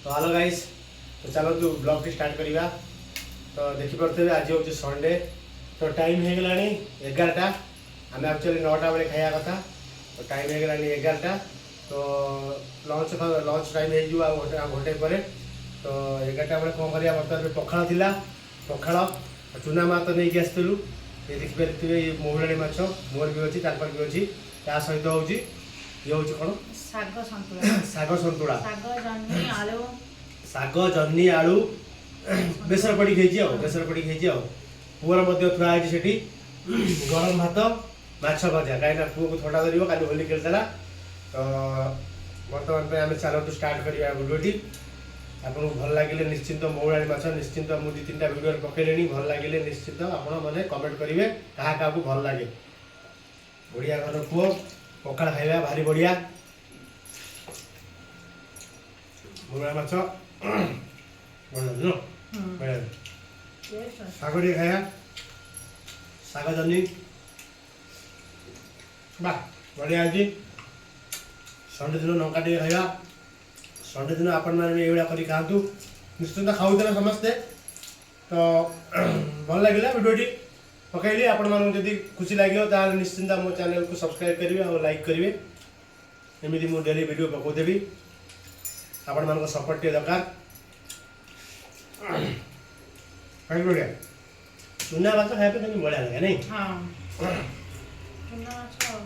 ତ hello guys, ତ ଚାଲନ୍ତୁ ବ୍ଲଗ୍ଟି ଷ୍ଟାର୍ଟ କରିବା। ତ ଦେଖିପାରୁଥିବେ, ଆଜି ହେଉଛି ସଣ୍ଡେ। ତ ଟାଇମ୍ ହେଇଗଲାଣି 11ଟା। ଆମେ ଆକ୍ଚୁଆଲି 9ଟା ବେଳେ ଖାଇବା କଥା। ତ ଟାଇମ୍ ହେଇଗଲାଣି 11ଟା। ତ ଲଞ୍ଚ ଲଞ୍ଚ ଟାଇମ୍ ହେଇଯିବ ଆଉ ଘଣ୍ଟେ, ଆଉ ଘଣ୍ଟେ ପରେ। ତ 11ଟା ବେଳେ କ'ଣ କରିବା? ବର୍ତ୍ତମାନ ପଖାଳ ଥିଲା, ପଖାଳ, ଚୁନା ମାଛ ନେଇକି ଆସିଥିଲୁ। ଏ ଦେଖିପାରୁଥିବେ, ଇଏ ମହୁରାଳି ମାଛ। ମୋର ବି ଅଛି, ତାଙ୍କର ବି ଅଛି। ତା ସହିତ ହେଉଛି, ଇଏ ହେଉଛି କ'ଣ? ଶାଗ ସନ୍ତୁଳା। ଶାଗ ସନ୍ତୁଳା। ଶାଗ, ଜହ୍ନି, ଆଳୁ। ଶାଗ, ଜହ୍ନି, ଆଳୁ ବେସର ପଡ଼ିକି ହେଇଛି ଆଉ ବେସର ପଡ଼ିକି ହେଇଛି। ଆଉ ପୁଅର ମଧ୍ୟ ଥୁଆ ହେଇଛି ସେଠି ଗରମ ଭାତ, ମାଛ ଭଜା, କାହିଁକିନା ପୁଅକୁ ଥଣ୍ଡା ଧରିବ, କାଲି ହୋଲି ଖେଳିଥିଲା। ତ ବର୍ତ୍ତମାନ ପାଇଁ ଆମେ ଚାଲନ୍ତୁ ଷ୍ଟାର୍ଟ କରିବା ଭିଡ଼ିଓଟି। ଆପଣଙ୍କୁ ଭଲ ଲାଗିଲେ ନିଶ୍ଚିନ୍ତ, ମହୁରାଳି ମାଛ ନିଶ୍ଚିନ୍ତ ମୁଁ ଦୁଇ ତିନିଟା ଭିଡ଼ିଓରେ ପକେଇଲିଣି, ଭଲ ଲାଗିଲେ ନିଶ୍ଚିନ୍ତ ଆପଣ ମାନେ କମେଣ୍ଟ କରିବେ କାହା କାହାକୁ ଭଲ ଲାଗେ। ଓଡ଼ିଆ ଘର ପୁଅ, ପଖାଳ ଖାଇବା ଭାରି ବଢ଼ିଆ। ମହୁରାଳି ମାଛ ବଢ଼ିଆ ନୁହଁ? ବଢ଼ିଆ। ଟେଷ୍ଟ ଅଛି। ଶାଗ ଟିକେ ଖାଇବା, ଶାଗ ଜହ୍ନି, ବାह, ବଢ଼ିଆ ଅଛି। ସଣ୍ଡେ ଦିନ ଲଙ୍କା ଟିକେ ଖାଇବା। ସଣ୍ଡେ ଦିନ ଆପଣମାନେ ବି ଏଇଭଳିଆ କରି ଖାଆନ୍ତୁ। ନିଶ୍ଚିନ୍ତ ଖାଉଥିବେ ସମସ୍ତେ। ତ ଭଲ ଲାଗିଲା ଭିଡ଼ିଓଟି ପକାଇଲି। ଆପଣମାନଙ୍କୁ ଯଦି ଖୁସି ଲାଗିବ, ତାହେଲେ ନିଶ୍ଚିନ୍ତ ମୋ ଚ୍ୟାନେଲକୁ ସବସ୍କ୍ରାଇବ୍ କରିବେ ଆଉ ଲାଇକ୍ କରିବେ। ଏମିତି ମୁଁ ଡେଲି ଭିଡ଼ିଓ ପକାଉଦେବି। ଆପଣମାନଙ୍କ ସପୋର୍ଟ ଟିକେ ଦରକାର। ଭାରି ବଢ଼ିଆ। ଚୁନା ମାଛ ଖାଇବା ପାଇଁ କେମିତି ବଢ଼ିଆ ଲାଗେ, ନାଇଁ? ହଁ, ଚୁନା ମାଛ ଆଉ।